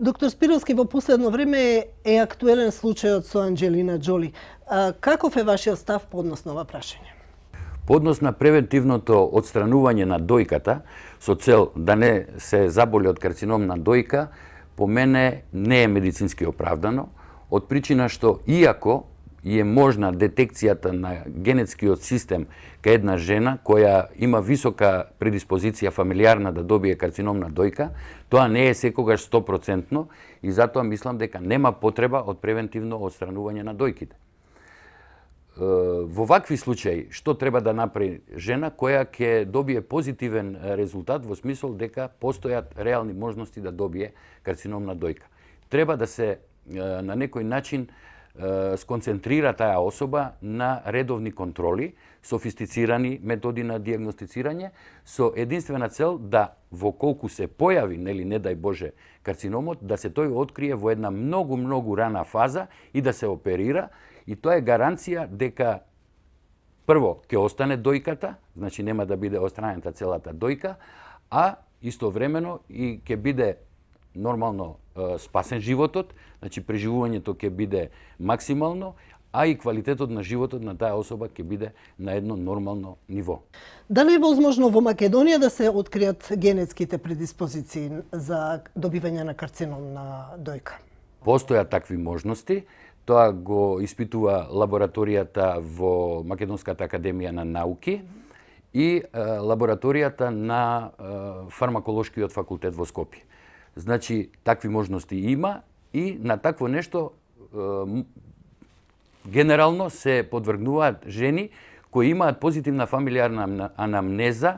Доктор Спировски, во последно време е актуелен случајот со Анџелина Џоли. Каков е вашиот став по однос на ова прашање? По однос на превентивното отстранување на дојката со цел да не се заболи од карцином на дојка, по мене не е медицински оправдано, од причина што иако е можна детекцијата на генетскиот систем кај една жена која има висока предиспозиција фамилиарна да добие карцином на дојка, тоа не е секогаш 100% и затоа мислам дека нема потреба од превентивно отстранување на дојките. Во вакви случаи, што треба да направи жена која ќе добие позитивен резултат во смисол дека постојат реални можности да добие карцином на дојка? Треба да се на некој начин сконцентрира таа особа на редовни контроли, софистицирани методи на дијагностицирање, со единствена цел да во колку се појави, нели не дај Боже, карциномот, да се тој открие во една многу рана фаза и да се оперира, и тоа е гаранција дека прво ќе остане дојката, значи нема да биде отстранета целата дојка, а истовремено и ќе биде нормално спасен животот, значи преживувањето ќе биде максимално, а и квалитетот на животот на таа особа ќе биде на едно нормално ниво. Дали е возможно во Македонија да се откријат генетските предиспозиции за добивање на карцином на дојка? Постојат такви можности. Тоа го испитува лабораторијата во Македонската академија на науки и лабораторијата на фармаколошкиот факултет во Скопје. Значи, такви можности има и на такво нешто генерално се подвргнуваат жени кои имаат позитивна фамилиарна анамнеза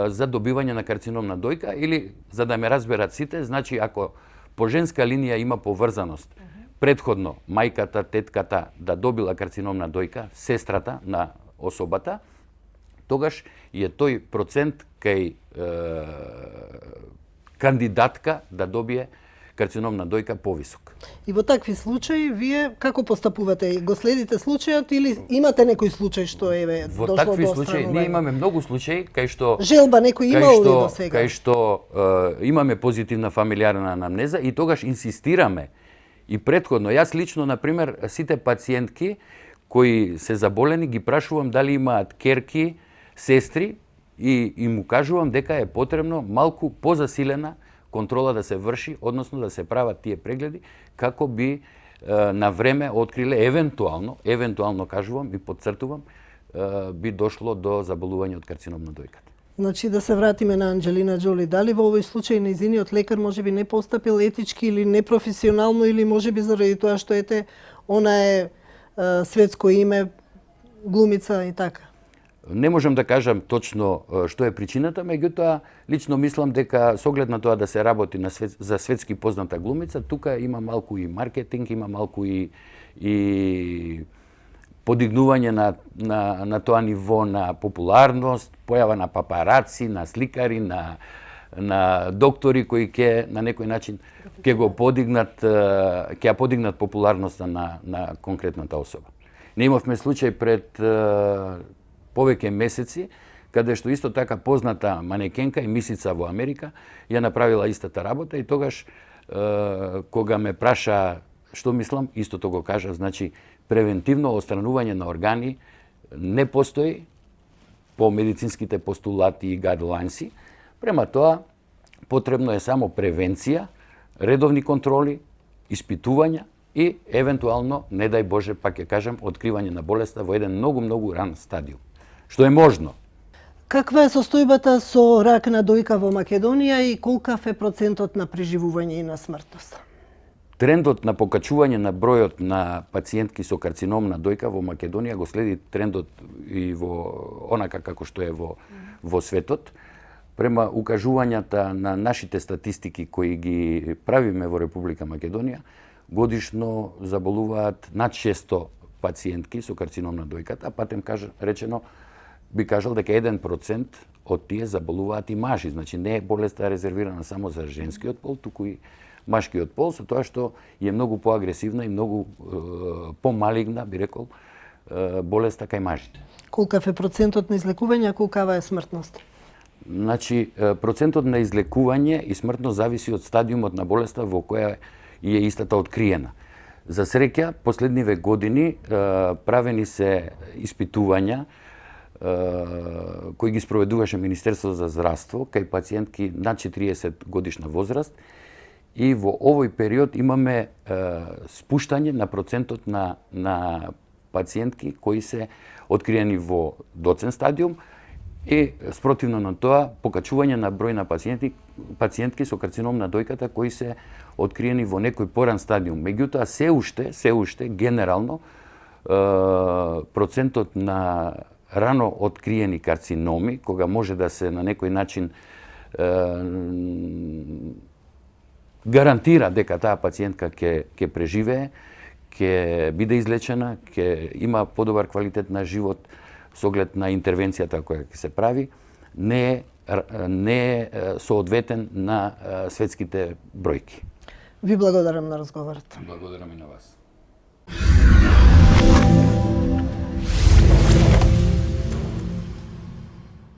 за добивање на карцином на дојка, или, за да ме разберат сите, значи ако по женска линија има поврзаност предходно мајката, тетката да добила карцином на дојка, сестрата на особата, тогаш е тој процент кај кандидатка да добие карцином на дојка повисок. И во такви случаи вие како постапувате? Го следите случајот или имате некој случај што е дошло до Во такви случаи ние имаме многу случаи кај што желба некој имал ли до сега? Кај што имаме позитивна фамилиарна анамнеза и тогаш инсистираме и предходно. Јас лично, например, сите пациентки кои се заболени ги прашувам дали имаат керки, сестри и му кажувам дека е потребно малку позасилена контрола да се врши, односно да се прават тие прегледи, како би на време откриле евентуално кажувам и подцртувам, би дошло до заболување од карцином на дојката. Значи да се вратиме на Анџелина Џоли, дали во овој случај нејзиниот лекар можеби не постапил етички или непрофесионално, или можеби заради тоа што она е светско име, глумица и така? Не можам да кажам точно што е причината, меѓутоа лично мислам дека со оглед на тоа да се работи за светски позната глумица, тука има малку и маркетинг, има малку и подигнување на тоа ниво на популарност, појава на папараци, на сликари, на доктори кои ќе на некој начин ќе го подигнат, ќе ја подигнат популарноста на конкретната особа. Не имавме случај пред повеќе месеци, каде што исто така позната манекенка и мисица во Америка ја направила истата работа и тогаш кога ме праша што мислам, истото го кажа, значи превентивно отстранување на органи не постои по медицинските постулати и гайдлайнси. Према тоа, потребно е само превенција, редовни контроли, испитувања и евентуално, не дај Боже, пак ќе кажам, откривање на болеста во еден многу ран стадиум. Што е можно. Каква е состојбата со рак на дојка во Македонија и колкав е процентот на преживување и на смртност? Трендот на покачување на бројот на пациентки со карцином на дојка во Македонија го следи трендот и во онака како што е во светот. Према укажувањата на нашите статистики кои ги правиме во Република Македонија, годишно заболуваат над 600 пациентки со карцином на дојката, а патем речено би кажал дека 1% од тие заболуваат и мажи, значи не е болеста резервирана само за женскиот пол, туку и машкиот пол, со тоа што е многу поагресивна и многу помалигна, би рекол, болеста кај мажите. Колкав е процентот на излекување, а колкава е смртност? Значи, процентот на излекување и смртност зависи од стадиумот на болеста во која е истата откриена. За среќа, последниве години правени се испитувања кои ги спроведуваше Министерството за здравство кај пациентки над 40 годишна возраст и во овој период имаме спуштање на процентот на пациентки кои се откриени во доцен стадиум и спротивно на тоа покачување на број на пациентки со карцином на дојката кои се откриени во некој поран стадиум. Меѓутоа се уште генерално процентот на рано откриени карциноми, кога може да се на некој начин гарантира дека таа пациентка ќе преживее, ќе биде излечена, ќе има подобар квалитет на живот со оглед на интервенцијата која ќе се прави, не е соодветен на светските бројки. Ви благодарам на разговорот. Благодарам и на вас.